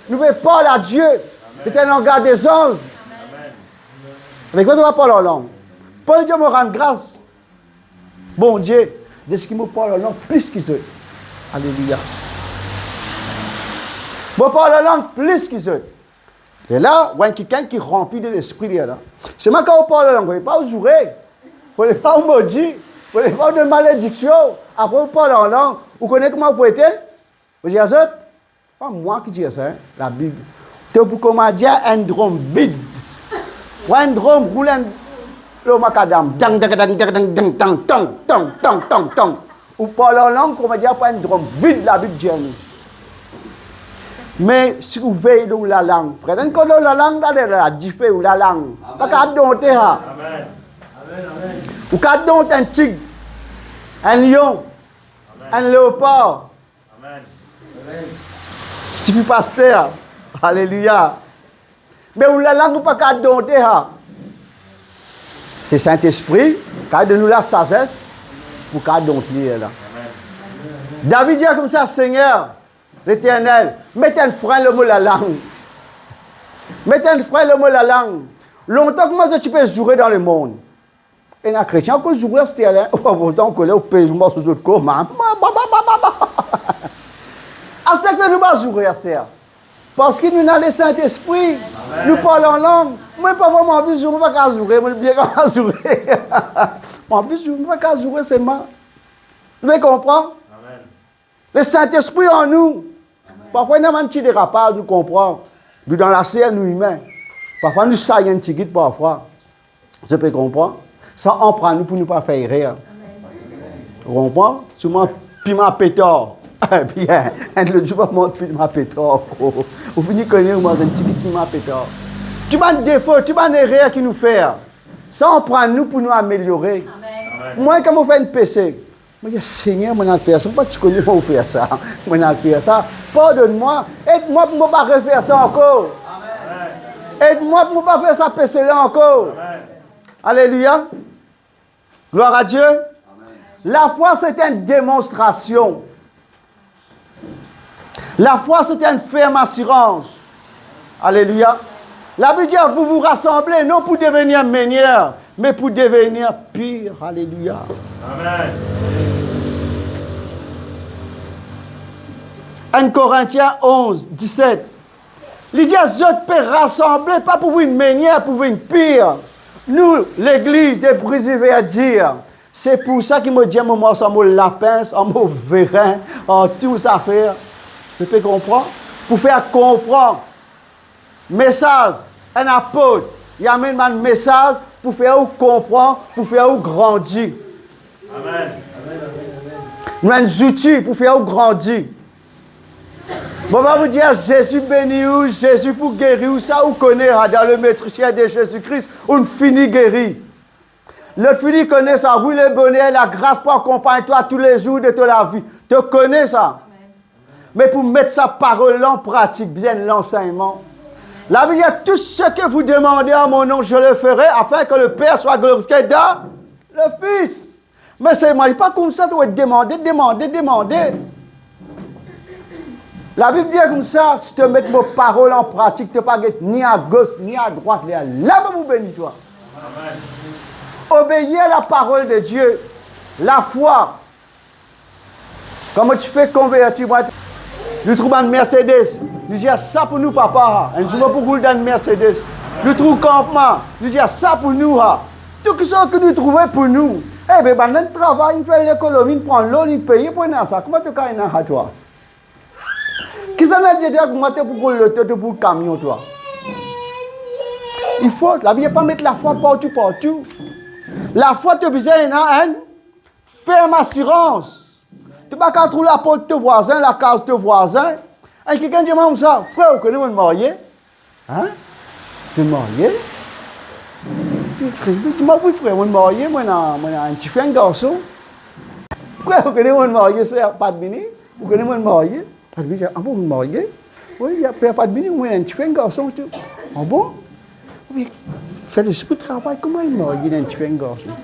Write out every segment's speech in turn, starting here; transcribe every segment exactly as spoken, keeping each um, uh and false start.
Nou pe parl a Die. Amen. Se enn langaz dezanz. Amen. Avek mwa, zot pa parl an lang. Pol dir, mo rann gras Bondie, deski mo parl an lang plis ki zot. Aleluya. Mo parl an lang plis ki zot. E la, ou enn kikenn ki ranpli de Lespri, li la. Selman kan ou parl an lang, fode pa ou zoure, fode pa ou modi, fode pa ou donn malediksion, apre ou parl an lang, ou kone kouma ou pou ete? Mo dir zot, pa mwa ki dir sa, hein, Labib. To pou kouma dir enn drom vid. Ou enn drom roul enn lor makadam. Dang, dang, dang, dang, dang, dang, tang, tang, tang, tang, tang. Ou parl an lang, kouma dir, par enn drom vid, Labib dir nou. Me si ou vey lor ou lalang, frer, enn kote ou lalang, la, la, la, dife ou lalang. Pa kapav donte sa. Amen. Ou kapav dont enn tig, enn lion, enn leopar. Amen. Tifi paster. Aleluya. Me ou lalang ou pa kapav donte sa. Se Sintespri ki donn nou lasazes pou kapav dont li la. David dir koumsa, Segner Leternel, met enn frin lor mo lalang. Met enn frin lor mo lalang. Lontan kouma zot ti pe zoure dan lemond. Ena kretien ankor zoure aster la, hein. Pourtan, koler ou pez, ou mars lor zot kor, man. Aster ki fer nou pa zoure aster? Parski nou ena Lesintespri. Amen. Nou parl an lang. Mwa, parfwa, mo anvi zoure, mo pa kapav zoure, mo bien kapav zoure. Mo anvi zoure, mo pa kapav zoure, selman. Zot pe konpran? Amen. Lesintespri an nou. Parfwa, ena bann ti derapaz, nou konpran. Nou dan laser, nou imin. Parfwa, nou say enn tigit, parfwa. Zot pe konpran? Sa aprann nou pou nou pa fer erer. Ou konpran? Siman piman petar. Bien, enn lot zour pa manz piman petar ankor. Ou fini kone ou manz enn tigit piman petar. Tou bann defo, tou bann erer ki nou fer, sa aprann nou pou nou ameliore. Amen. Mwa, kan mo fer enn pese, mo dir, Segner, mo'nn al fer sa, mo pa ti kone mo fer sa. Mo'nn al fer sa. Pardonn mwa. Ed mwa pou mo pa refer sa ankor. Amen. Ed mwa pou mo pa fer sa pese la ankor. Amen. Aleluya. Gloire à Dieu. Amen. Lafwa, se enn demonstrasion. Lafwa, se enn ferm asirans. Aleluya. Labib dir, vous vous rassemblez non pour devenir meilleur, mais pour devenir pire. Aleluya. Amen. Enn Korintien onz, diset. Li dir, zot pe rasanble pa pou vinn meyer, pou vinn pir. Nou, legliz de Brisé-Verdure, se pou sa ki mo dir mo mars ar mo lapins, ar mo verin, ar tou zafer. Zot pe konpran? Pou fer konpran mesaz, enn apot, li amenn bann mesaz pou fer ou konpran, pou fer ou grandi. Amen. Nou enn zouti pou fer ou grandi. Mo pa pou dir Zezi beni ou, Zezi pou geri ou, sa ou kone, ah, dan le metrisie de Zezi Kris, ou fini geri. Lot fini kone sa, oui, le bonheur, la grâce pour accompagner toi tous les jours de ton la vie. To kone sa. Me pou met sa parol la an pratik, bizin enn lansegnman. Labib dir, tout ce que vous demandez en mon nom, je le ferai, afin que le Père soit glorifié dans le Fils. Me selman, li pa koumsa, to demande, demande, demande. Labib dir koumsa, si to met mo parol an pratik, to pa get ni agos, ni adrwat, lerla mo pou beni twa. Amen. Obéir à la parole de Dieu, lafwa. Kan mo ti fek konverti, mwa, nou trouv bann Mercedes. Nou dir, sa pou nou, papa, ha. Enn zour mo pou roul dan enn Mercedes. Nou trouv kanpman. Nou dir, sa pou nou, ha. Tou kisannla ki nou trouve pou nou. Ebe, bann la travay, inn fer lekonomi, inn pran loan, inn peye pou ena sa. Kouma to kapav ena sa, twa? Kisannla dir twa kouma to pou roul loto, to pou kamion, twa? Il faut, Labib pa met lafwa partou, partou. Lafwa, to bizin ena enn ferm asirans. To pa kapav trouv laport to vwazin, lakaz to vwazin. Enn kikenn dir mwa koumsa, frer, ou kone monn marye? Hein? To marye? Li dir mwa, wi frer, monn marye, mo ena, mo ena enn tifi, enn garson. Frer, ou kone monn marye, ser Padmini? Ou kone monn marye? Padmini dir, ah bon, monn marye? Wi, li dir, per Padmini, mo ena enn tifi, enn garson tou. Ah bon? Wi, fer lespri travay, kouma inn marye, ena enn tifi, enn garson?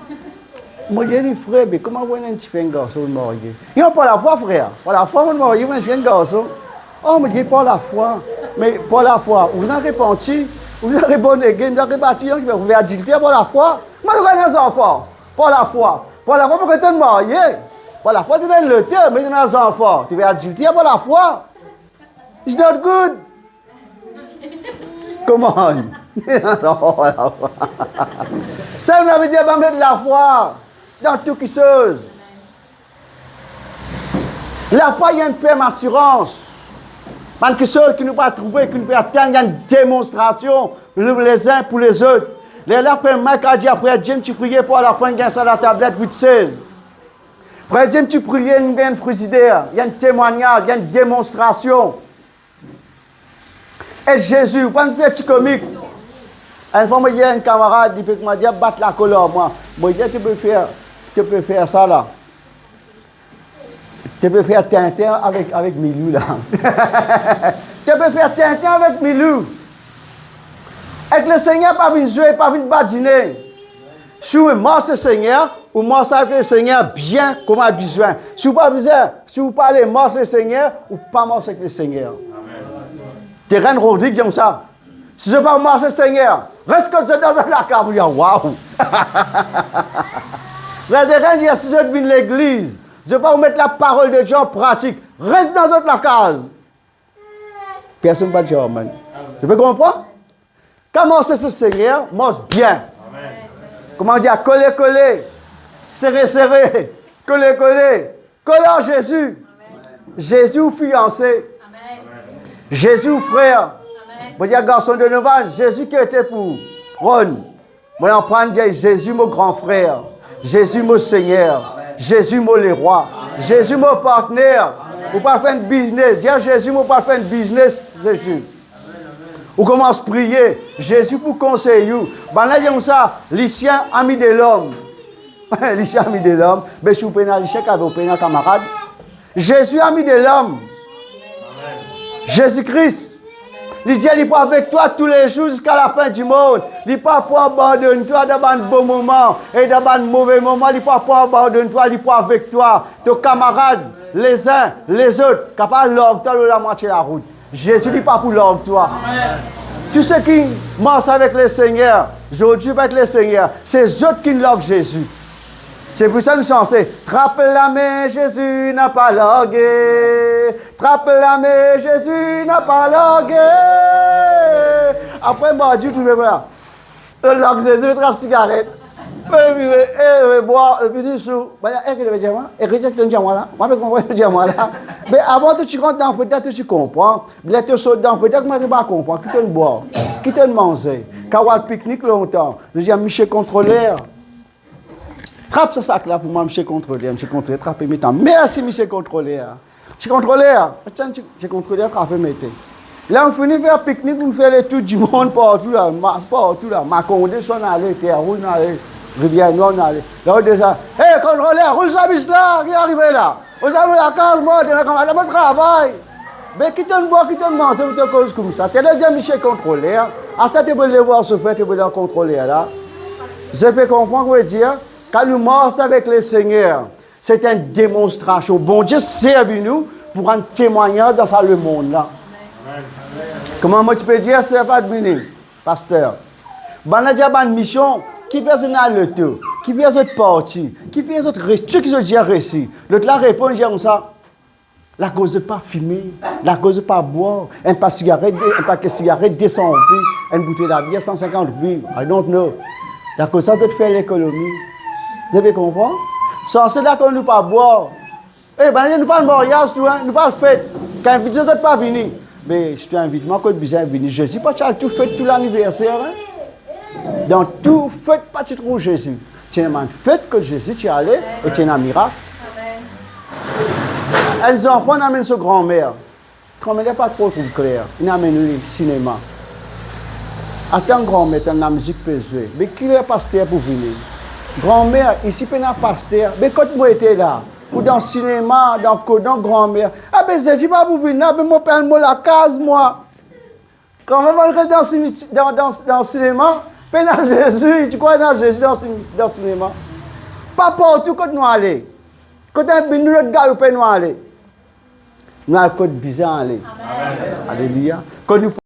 Mo dir li, frer, be kouma ou ena enn tifi, enn garson, ou marye? Li dir, par lafwa, frer, par lafwa monn marye, mo ena enn tifi, enn garson. Oh, mo dir, par lafwa. Me par lafwa, ou bizin repanti, ou bizin reborn again, ou bizin rebatize, ou fer adilter par lafwa. Kouma to gagn zanfan? Par lafwa. Par lafwa, pou ki to marye. Par lafwa, to gagn loto, me to gagn zanfan. To fer adilter par lafwa. It's not good. Come on. Samem lavi dir, bann met lafwa dan tou kiksoz. Lafwa, li enn ferm asirans. Bann kiksoz ki nou pa trouve, ki nou pe atenn, li enn demonstrasion lezin pou lezot. Lerla frer Mike al dir, frer James ti priye par lafwa, inn gagn sa latablet wit sez. Frer James ti priye, inn gagn frizider, li enn temwagnaz, li enn demonstrasion. E Zezi, ou pa fer ti komik. Enn fwa mo dir enn kamarad, li pe koumans dir, bat lakol ar mwa. Mo dir, to pe fer, to pe fer sa la. To pe fer tintin avek, avek Milou la. To pe fer tintin avek Milou. Ek Lesegner pa vinn zwe, pa vinn badine. Si ou mars Lesegner, ou mars avek Lesegner bien kouma bizin. Si ou pa bizin, si ou pa ale mars Lesegner, ou pa mars avek Lesegner. Amen. Terence Rodrigues dir sa. Si zot pa mars Lesegner, res kot zot dan zot lakaz, ou dir, waw. Terence dir, si zot vinn legliz, zot pa met laparol de Dieu an pratik, res dan zot lakaz. Personn pa dir amen. Zot pe konpran? Kan mars Lesegner, mars bien. Kouma dir, kole kole, sere sere, kole kole, kole ar Zezi. Zezi ou fianse. Zezi ou frer. Mo dir garson Donovan, Zezi ki ete pou Ron. Mo aprann dir, Zezi mo gran frer, Zezi mo Segner, Zezi mo lerwa, Zezi mo partner. Ou pa fer enn biznes, dir Zezi, mo pa fer enn biznes, Zezi. Ou koumans priye, Zezi pou konsey ou. Bann la dir koumsa, Lisien ami de lom. Lisien ami de lom, be si ou pena Lisien, kav ou pena kamarad. Zezi ami de lom. Zezi Kris. Li dir li pou avek twa toulezour ziska lafin dimond. Li pa pou abandonn twa dan bann bon moman e dan bann move moman. Li pa pou abandonn twa, li pou avek twa. To kamarad, lezin, lezot, kapav larg twa lor lamwatie larout. Zezi li pa pou larg twa. Tou seki mars avek Lesegner, zordi pa avek Lesegner, se zot ki larg Zezi. Se pou sa nou sanse, trap lame Zezi, napa large. Trap lame Zezi, napa large. Apre mardi, ou trouve mwa la. Larg Zezi, trap sigaret. Me, me, e, me, bwar, e, vini sou. Bann la, e, ki to pe dir mwa? E, ki to dir mwa la? Mwa, me konpran ki to dir mwa la. Me avan to ti rant dan fet la, to ti konpran. Ler to sot dan fet la, kouma to pa konpran? Ki tonn bwar? Ki tonn manze? Kan ou al piknik lontan, nou dir, misie kontroler, trap sa sak la pou mwa, misie kontroler. Misie kontroler trape, mete. Mersi, misie kontroler. Misie kontroler, atann, misie kontroler trape, mete. La, nou fini fer piknik, nou fer letour dimond partou la, ma-, partou la, Makonde, si nou ale, Terre Rouge, nou ale, Rivière Noire, nou ale. La, ou deza, e, kontroler, roul sa bis la, ki arive la? Mo al mo lakaz mwa, demin kouma la mo travay. Be ki tonn bwar, ki tonn manze, ou to koz koumsa. To le dir misie kontroler, aster to pou ale war sofer, to pou ale war kontroler la. Zot pe konpran ki mo dir? Kan nou mars avek Lesegner, se enn demonstrasion. Bondie servi nou pou rann temwagnaz dan sa lemonn la. Kouma mo ti pe dir, se pa vini. Paster, bann la dir bann mision, kifer zot ena loto, kifer zot parti, kifer zot resi, tou ki zot dir resi? Lot la reponn, dir koumsa, lakoz zot pa fime, lakoz zot pa bwar, enn pak sigaret, de, enn pake sigaret de san roupi, enn boutey labier san sinkant roupi, I don't know. Lakoz sa zot fer lekolomi. Zot pe konpran? Sanse lakoz nou pa bwar. E, bann la dir nou pa al maryaz tou, en, nou pa al fet. Kan invit zot, zot pa vini. Me si to invit mwa, kot bizin vini? Zezi pa ti al tou fet, tou laniverser, en. Dan tou fet pa ti trouv Zezi. Ti ena bann fet kot Zezi ti ale e ti ena mirak. Enn zanfan amenn so granmer. Granmer la pa tro trouv kler, inn amenn li sinema. Atann granmer, tann lamizik pe zwe. Be ki ler paster pou vini? Granmer, isi pena paster. Be kot mo ete la? Pou dan sinema, dan kot, dan granmer? A be Zezi pa pou vinn la, be mo pe al mo lakaz mwa. Kanmem, mo res dan simiti-, dan, dan, dan sinema, pena Zezi, ti krwar ena Zezi dan sine-, dan sinema? Pa partou kot nou ale. Kot enn binn nou, lot galoupe nou ale. Nou al kot bizin ale. Amen. Aleluya. Kan nou